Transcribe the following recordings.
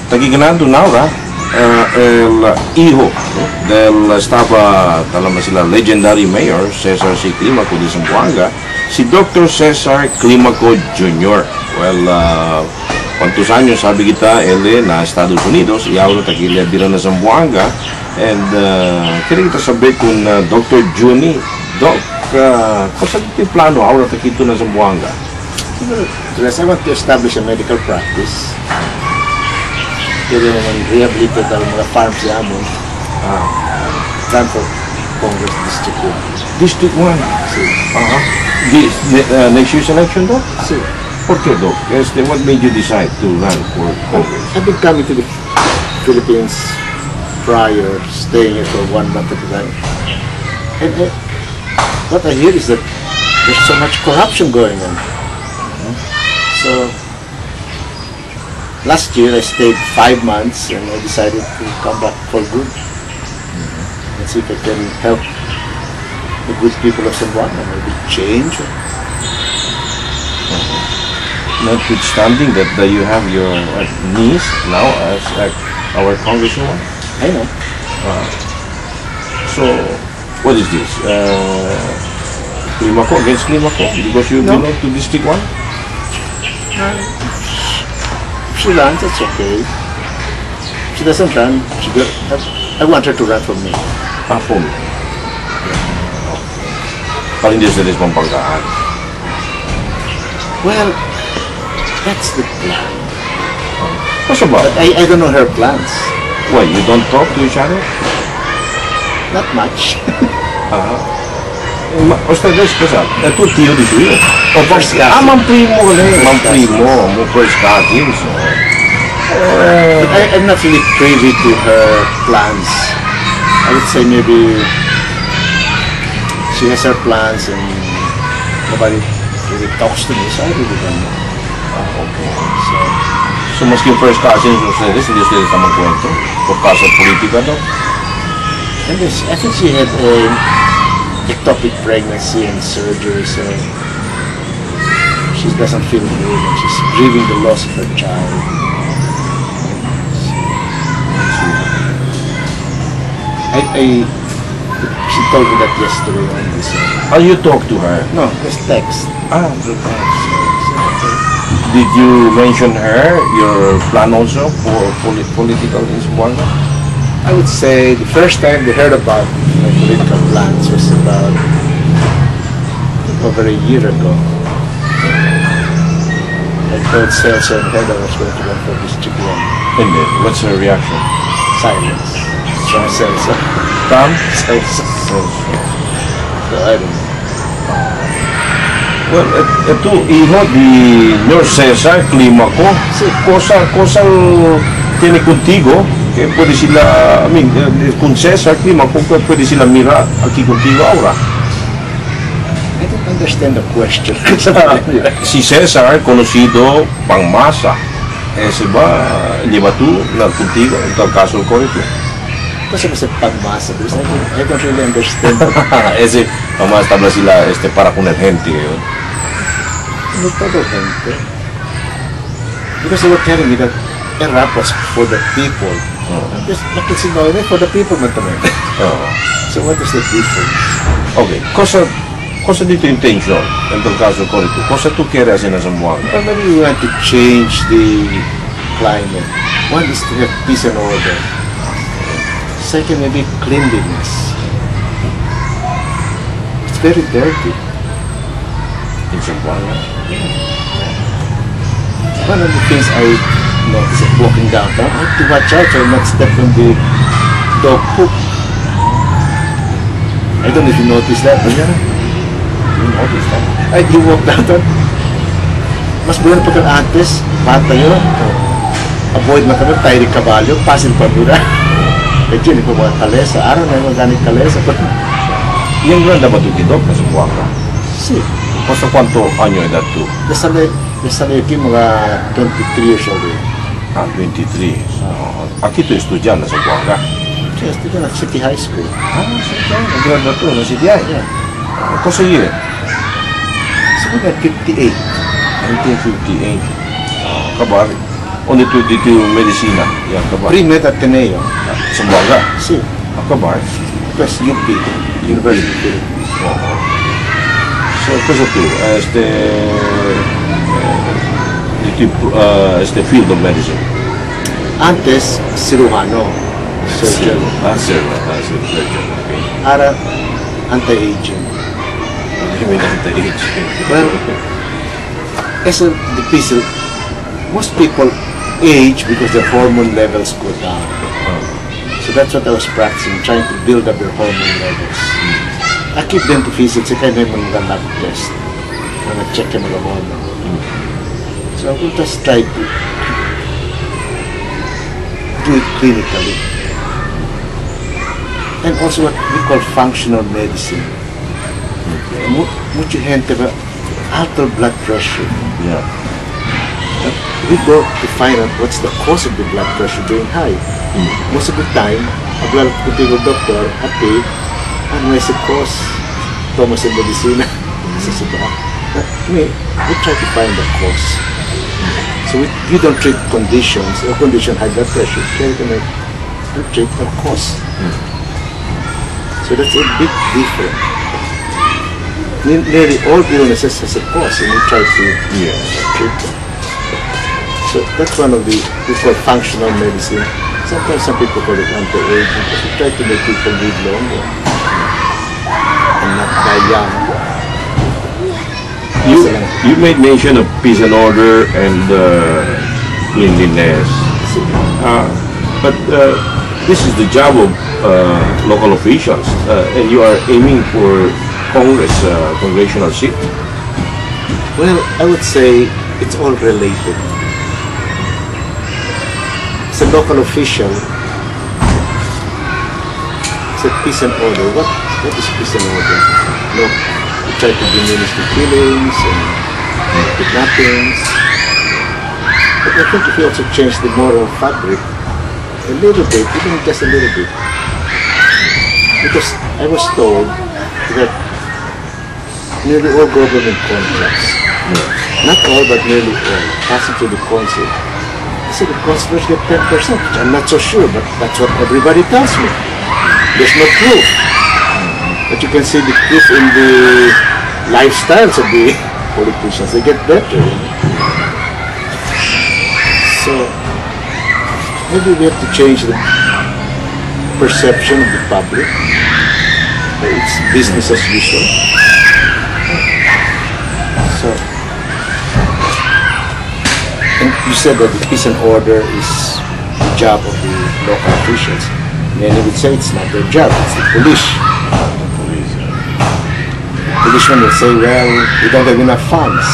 Tagiganando na ahora el hijo, no, del estaba talama sila legendary mayor Cesar C. Climaco de Zamboanga, si Dr. Cesar Climaco Jr. Well, cuantos años sabi kita ele na Estados Unidos y ahora tagilia dira na Zamboanga, and kaya kita sabi kung Dr. Juni, Doc, cosa ti plano ahora takito na Zamboanga? Yes, I want to establish a medical practice. Kaya naman rehabilitate ang mga farms sa amon. Run for Congress District 1. District 1? Si. Uh-huh. Next year's election, Doc? Si. Por qué, Doc? What made you decide to run for Congress? I've been coming to the Philippines prior, staying here for 1 month at a time. And what I hear is that there's so much corruption going on. So, last year I stayed 5 months and I decided to come back for good. And see if I can help the good people of Zamboanga, maybe change. Notwithstanding that you have your niece now as our congresswoman. I know. So, what is this? Climaco against Climaco? Because you No. belong to District 1? If she runs, it's okay. If she doesn't run, I want her to run for me. Ah, for me. Parang hindi sila pampanggaan. Well, that's the plan. What's about? But I don't know her plans. Why, you don't talk to each other? Not much. Ustedes, cosa? È tuo tio di suo? O first cousin. Ah, man primo, lei. Man primo, mo first cousins. But I'm not really privy to her plans. I would say maybe she has her plans and nobody really talks to me, so I really don't know. Ah, okay. So, so maski first cousins ustedes, hindi ustedes na magkwento? Por causa politika, no? And this, I think she had a ectopic pregnancy and surgery, so she doesn't feel good and she's grieving the loss of her child. She told me that yesterday only. So. Oh, you talked to her? No, just text. Ah, through text. Did you mention her, your plan also for political in Zamboanga? I would say the first time they heard about my political plans was about over a year ago. I told Celso and her that I was going to run for District 1. And then, what's her reaction? Silence. From Celso. From? Celso. Celso. So I don't know. Well, ito, hijo di Señor Cesar Climaco. Sí. Cosa tiene contigo que puede sila, I mean, con Cesar Climaco, que puede sila mira aquí contigo ahora. I don't understand the question. Si Cesar, conocido pangmasa, ese ba, lleva tú na contigo, en tal caso el correcto. Kasi kasi pangmasa, because I don't really understand. Ese, pangmasa tabla sila, este, para con el gente, yun. No todo gente. Because they were telling me that Erap was for the people. Oh. Just nakisinoy for the people man también. Oh. So what is the difference? Okay, cosa di tu intention, en tal caso correcto? Cosa tú quieres hacer en Zamboanga? Well, maybe we want to change the climate. One is to have peace and order. Second, maybe cleanliness. It's very dirty. In Zamboanga? One of the things I noticed walking downtown, I have to watch out so I not step on the dog poop. I don't know if you noticed that, but Yeah. You noticed that? You walk downtown. Mas bueno pagka antes, bata yun. Avoid na kami, tayo ni kabalyo, pasin pa mira. Medyo hindi pa mga kalesa. Araw na yung ganit kalesa. Yung granda ba ito, Dok, na Zamboanga? Si. Cosa cuánto año edad tú? Nasa aquí mga 23 years old. Ah, 23. So, aquí tu estudiante na Zamboanga? Sí, estudiante na City High School. Ah, City High. Ang granda to, na City High. Yeah. Cosa year? Siguro 58. 1958. Kabari. On the dito medicina. Yeah, ka ba? Pre-med Ateneo. Zamboanga. Si, Ako ba? pues UP, University. Oo. So, cosa tu? Este, dito, este field of medicine. Antes, cirujano, surgeon. Sir, sir, surgeon. Okay. Ara, anti-aging. What do you mean anti-aging? Well, es difícil. Most people age because their hormone levels go down. So that's what I was practicing, trying to build up their hormone levels. I keep them difícil sa kaya may mga lab test. Mga check yung mga hormone. So I will just try to do it clinically. And also what we call functional medicine. Mucha gente va alto blood pressure. Yeah. We go to find out what's the cause of the blood pressure being high. Most of the time, hablar contigo doctor, a ti, ano es el cause? Tomas en medicina. Sa ba? But we try to find the cause. So we don't treat conditions, or condition high blood pressure, we treat the cause. So that's a big difference. Nearly all illnesses has a cause, and we try to treat them. So that's one of the, we call functional medicine. Sometimes some people call it anti-aging because we try to make people live longer and not die young. You made mention of peace and order and cleanliness. But this is the job of local officials, and you are aiming for Congress, congressional seat. Well, I would say it's all related. As a local official, it's a peace and order. What is peace and order? No, we try to diminish the killings and kidnappings. But I think if we also change the moral fabric a little bit, even just a little bit, because I was told that nearly all government contracts, not all but nearly all, passing through the council. They say the councillors get 10%, which I'm not so sure, but that's what everybody tells me. There's no proof. But you can see the proof in the lifestyles of the politicians. They get better. You know? So maybe we have to change the perception of the public. It's business as usual. So, and you said that the peace and order is the job of the local officials. Many would say it's not their job, it's the police. Policemen will say, well, we don't have enough funds.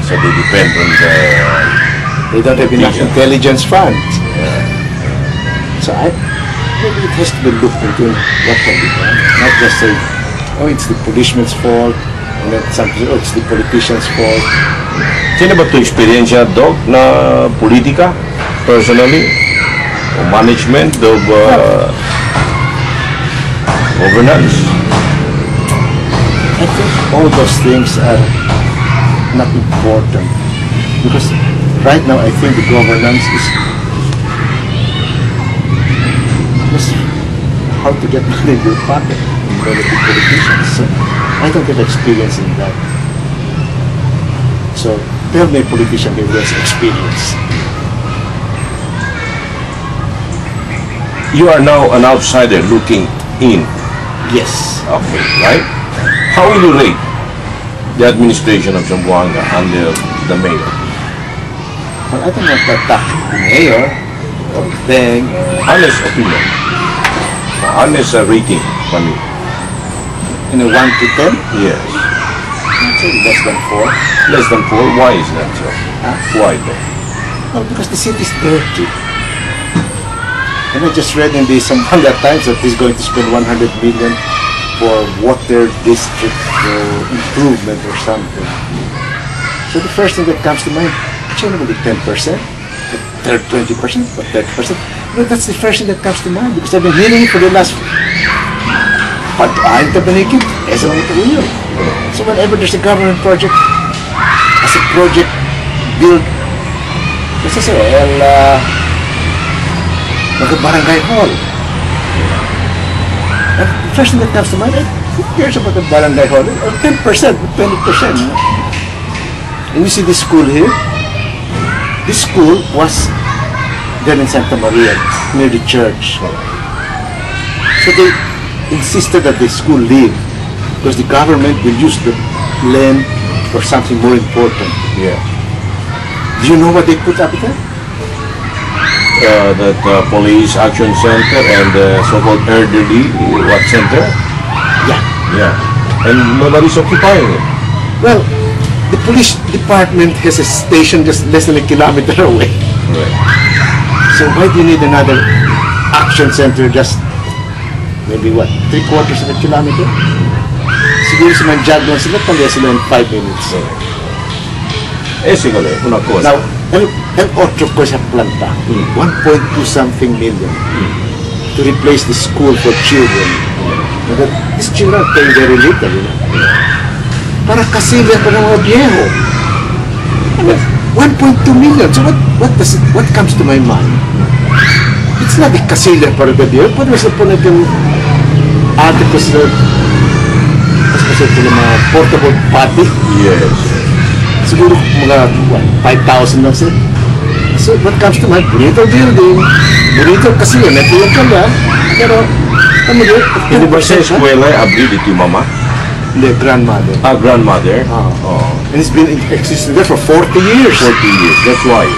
So they depend on the... They don't have enough intelligence funds. So maybe it has to be looked into what can be done. Not just say, oh, it's the policeman's fault, and then some say, oh, it's the politician's fault. Tiene ba tu experiencia, Doc, na politika, personally? O management of governance? I think all those things are not important because right now I think the governance is just how to get money in your pocket in many big politicians. So I don't have experience in that. So tell me a politician who has experience. You are now an outsider looking in. Yes. Okay, right? How will you rate the administration of Zamboanga under the mayor? Well, I don't want to attack the mayor or Beng. Honest opinion. Honest rating from you. In a 1 to 10? Yes. I'd say less than 4. Less than 4? Why is that so? Huh? Why though? Well, because the city is dirty. And I just read in the Zamboanga Times that he's going to spend 100 million for water district improvement or something. So the first thing that comes to mind, generally 10%, 20%, but 30%. Well, that's the first thing that comes to mind because I've been hearing it for the last. But I'm So whenever there's a government project, as a project build Kasi so, el barangay hall. And the first thing that comes to mind, who cares about the barangay hall? Or 10%, 20%. You know? And you see this school here? This school was there in Santa Maria, near the church. So they insisted that the school leave because the government will use the land for something more important. Yeah. Do you know what they put up there? That police action center and the so-called elderly what center? Yeah. Yeah. And nobody's occupying it. Well, the police department has a station just less than a kilometer away. Right. So why do you need another action center just maybe what, 3/4 of a kilometer? Siguro sa Manjag lang sila, talya sila in 5 minutes. Eh, siguro, una cosa. Now, el otro cosa planta, 1.2 something million to replace the school for children. But these children are paying very little, you know. Para kasilya pa ng mga viejo. I mean, 1.2 million. So what comes to my mind? It's not a kasilya para the viejo. Podemos poner yung ate ko sa mas mga portable potty. Yes. Siguro mga 5,000 lang sila. So what comes to mind? Bonito building, bonito kasi yun, ito yung kanya. Pero, ano yun? Hindi ba sa eskwela abri dito yung mama? Hindi, grandmother. Ah, grandmother? Oh. And it's been existing there for 40 years. 40 years, that's why.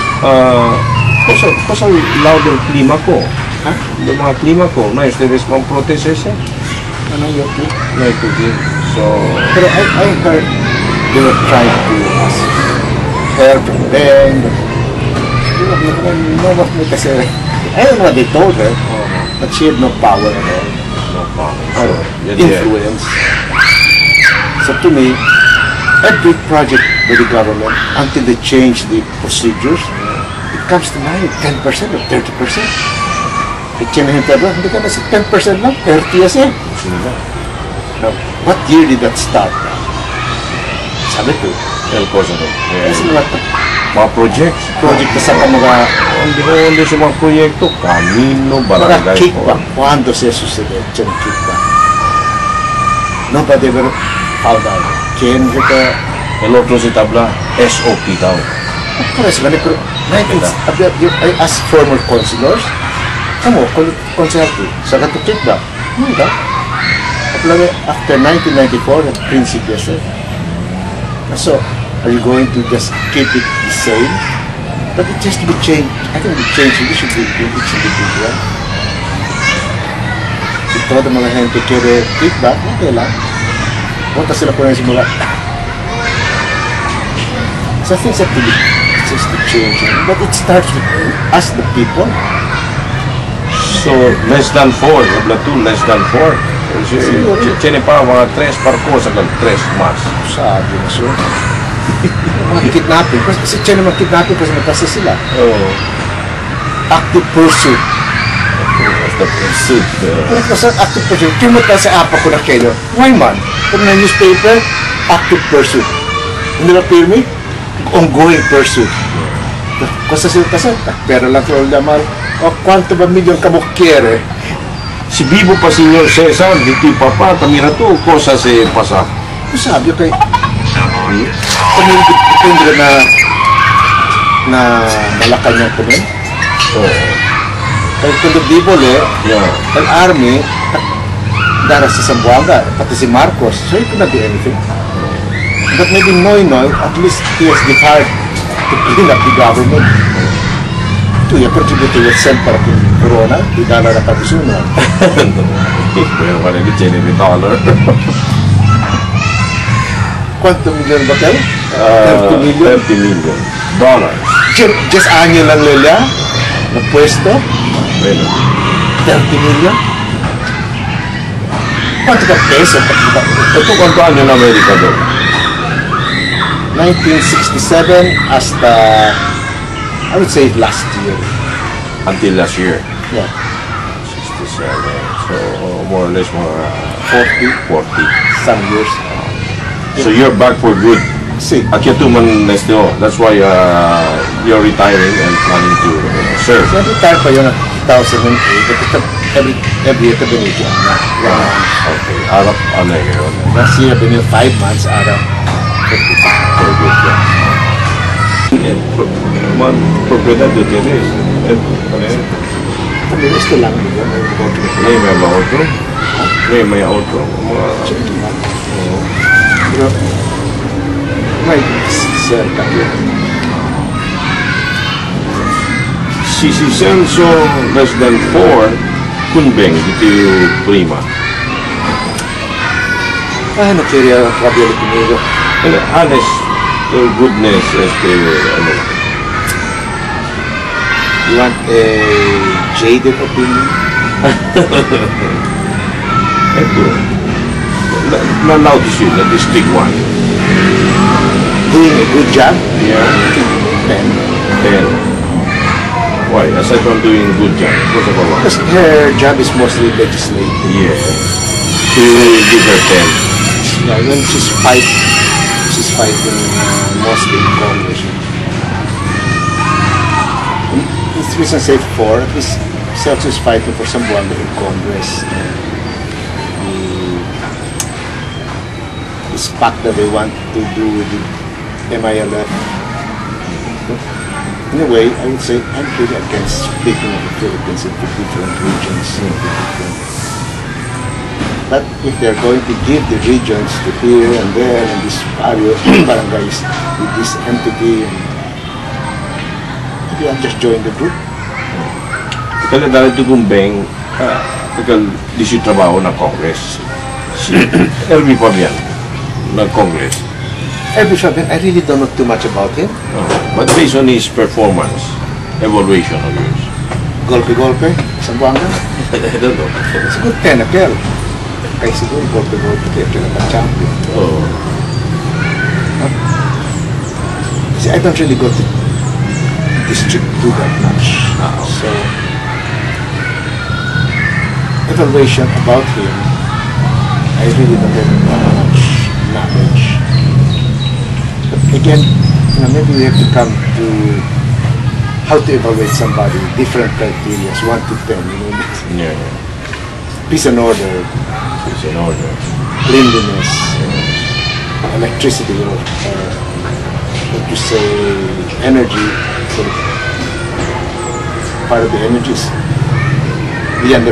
Cosa lado del clima ko. Ha? Yung mga klima ko, na ustedes van protest ese? Ano yun? No, ito din. So, pero I heard they were trying to ask help from them. No, no, kasi, I don't know what they told her, but she had no power at all. No power. Or influence. So to me, every project by the government, until they change the procedures, it comes to mind 10% or 30%. Hindi ka na sa 10% lang, 30 years eh. Now, what year did that start? Sabi ko. El cosa no. Kasi mga mga projects. Project na sa mga... Hindi sa mga proyekto. Camino, barangay. Mga kickback. Cuando se sucede? Diyan kickback. Nobody ever found out. Ken, ka... El otro si tabla, SOP daw. Pares ba? Pero, I asked former councilors, kamo, konserto, sa kato kickback. Hindi. After 1994, the principle said, so, are you going to just keep it the same? But it has to be changed. I think the change, it should be each individual. Si todo mga gente quiere kickback, okay lang. Punta sila po na simula. So things have to be, just to change. But it starts with us, the people. So, less than 4. Habla tú, less than 4. Tiene pa mga 3 par cosa con 3 más. Sabi na siya. Mga kidnapping. Kasi tiene mga kidnapping kasi matasa sila. Oh. Active pursuit. Active pursuit. Pero kasi active pursuit, kimuta sa apa ko na kayo. Why man? Pag na newspaper, active pursuit. Hindi ba pirmi? Ongoing pursuit. Kasi sila kasi, pero lang sila lamal. O kwanto ba milyon ka mo quiere? Si vivo pa señor Cesar, dito papa, tamira tu, cosa se pasa. Sabi ko kay, kami depende na Malacanang kami. Oo. Kaya kung bibole, ang army, dara sa Zamboanga, pati si Marcos, so he could not do anything. But maybe Noynoy, at least he has the heart to clean up the government. Ito, yung contributing with send para kung Corona, di dala na pag-isunan. Pero parang di Jenny dollar. Quanto million ba kayo? 30 million? 30 million dollars. Just anyo lang nila na pwesto? Bueno. 30 million? Quanto ka peso? Ito quanto anyo na Amerika doon? 1967 hasta, I would say last year. Until last year? Yeah. 67. So, more or less, more 40. Some years. So you're back for good? See, Akyatuman Nesteo. That's why you're retiring and planning to serve. So, retire pa yun at 2008. But ito, every year, ito binigyan na. Okay. Arap, ano yun? Last year, binigyan 5 months, Arap. Very good, yeah. Mga propiedad de tienes. Ano yun? Kami, gusto lang, di ba? May otro. May mga otro? May otro? Mga... Pero, may cerca yun. Si Celso less than 4, kunbeng dito prima. Ah, no quería Rabioli conmigo. And honest to goodness, este, ano, You want a jaded opinion? Ito, na-notice yun, na District 1. Doing a good job? Yeah. 10. 10. Why? Aside from doing good job, what's about one? Because her job is mostly legislative. Yeah. So you will give her 10. Yeah, when she's fighting mostly in Congress. It's reason say 4, at least Celso is fighting for Zamboanga in Congress. This pact that they want to do with the MILF. In a way, I would say I'm really against splitting of the Philippines into different regions. But if they're going to give the regions to here and there and this barrio, barangays with this entity, and maybe I'll just join the group. Kaya dahil ito kumbeng, di siya trabaho ng Congress. Si Elvie Fabian ng Congress. Elvie Fabian, I really don't know too much about him. Oh, but based on his performance, evaluation of yours. Golpe-golpe, Zamboanga? I don't know. Siguro 10 akel. Kaya siguro golpe-golpe kaya pinaka-champion. Oh. Huh? See, I don't really go to District 2 that much. Okay. So, evaluation about him, I really don't have much knowledge. But again, maybe we have to come to how to evaluate somebody, different criteria, 1 to 10, you know. Yeah, yeah. Peace and order. Peace and order. Cleanliness, electricity, or what you say, energy. So part of the energies. The under